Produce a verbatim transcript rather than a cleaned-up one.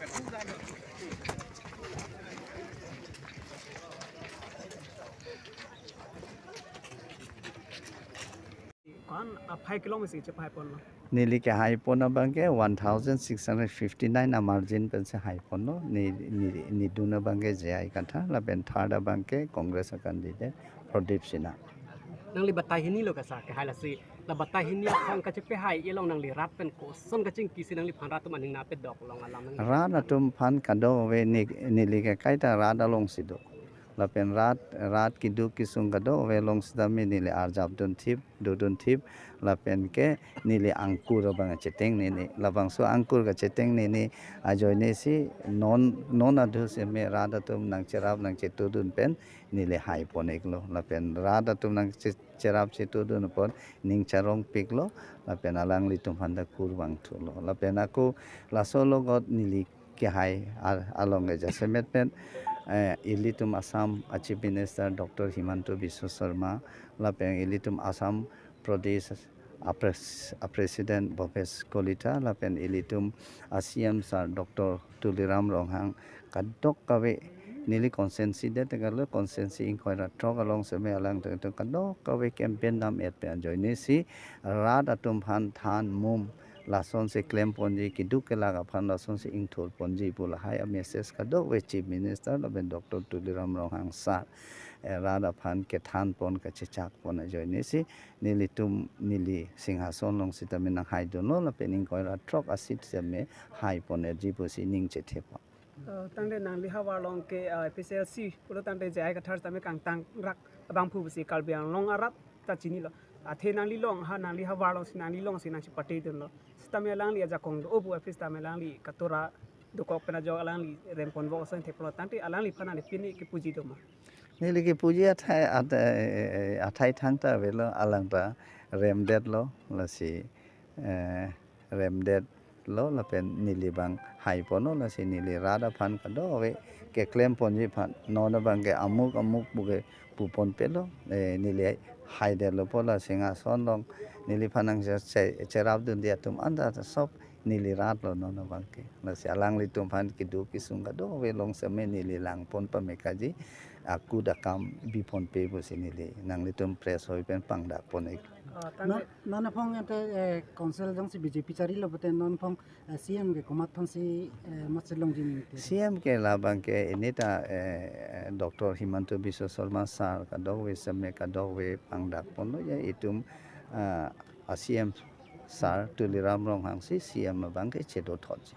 Ko-an aphai kelong mesi chepahaipon lo? Neli kehaipon abangke one thousand six hundred fifty-nine a margin pensi haiponlo. Ne, ne, ne dun abangke J I Kathar, lapen third abangke Congress a candidate Pradip Sinha. Nangli batai hini lo kasa kehai lasi. La batai hini aphang kachepehai along nangli rat pen koson kachingki si nangliphan rat atum aning nangpedok long alam nangli. Rat atum aphan kadokave ne, neli ke kaita rat alongsi do. Lapen rat, rat keduk kesung kadokave along sitame neli arjap dunthip, dodunthip, lapen ke neli angkur abang cheteng nini. Labangso angkur kacheteng nini ajoine si non, non adhu seme rat atum nangcherap nangchetudun pen neli haipon-iklo. Lapen rat atum nangche-, cherap chetudun apot ning charongpiklo. Lapen alanglitum aphan ta kur vangthulo. Lapen ako laso logot neli kehai al-, along ke jasemet pen, eh, ilitum Assam a Chief Minister Doctor Himanta Biswa Sarma, lapen ilitum Assam Pradesh a pres-, a President Bhupesh Kalita, lapen ilitum a C M Sir Doctor Tuliram Ronghang, kadokave neli constituency det kalo constituency ingkoi ra throk along seme alangtum kadokave campaign dam-et pen ajoine si rat atum aphan than mum lasonsi klemponji, keduk kelak aphan lasonsi ingthurponji pu lahai a message kadokave Chief Minister lapen Doctor Tuliram Ronghang Sir, eh, rat aphan kethanpon kachechakpon ajoine si nelitum neli Singhason along sitame nanghaidunlo lapen ingkoi ra throk a seat seme haipon-etji pusi ning chethepon. Eh, tangte nangli havar along ke, eh, A P H L C pulo tangte J I Kathar sitame kangtangrak abangphu pusi Karbi Anglong arat ta chinilo. Athe nangli along ha, nangli havar alongsi, nangli alongsi nangchepatedunlo. Sitame alangli ajakong do-o pu aphi sitame alangli katora dokok pen ajok alangli rempon vok ason theplo tangte alangliphan nangli pini kepuji do ma? Neli kepuji athai at-, eh, athai thangta avelo, alang ta remdetlo lasi, eh, remdetlo lapen neli abang haiponlo lasi neli rat aphan kadokave keklemponji aphan non abangke amuk amuk puke puponpelo, eh, neli haidetlo pu la Singhason along neliphan nangche-, che-, cherapdunde atum anta ta sop neli rat lo non abangke. Lasi alanglitum aphan keduk kesung kadokave along seme neli langpon pamekaji, akut akam biponpe pusi neli nanglitum press hoi pen pangdakpon-ik. Ah, non, tangte non aphong ante, eh, council jongsi B J P charilo pute non aphong, eh, C M ke komat aphansi, eh, mat chelongji ningte? C M ke labangke inita, eh, Doctor Himanta Biswa Sarma Sir kadokave seme kadokave pangdakponlo ya itum, ah, a C M Sir Tuliram Ronghang si C M abangke chedothotji.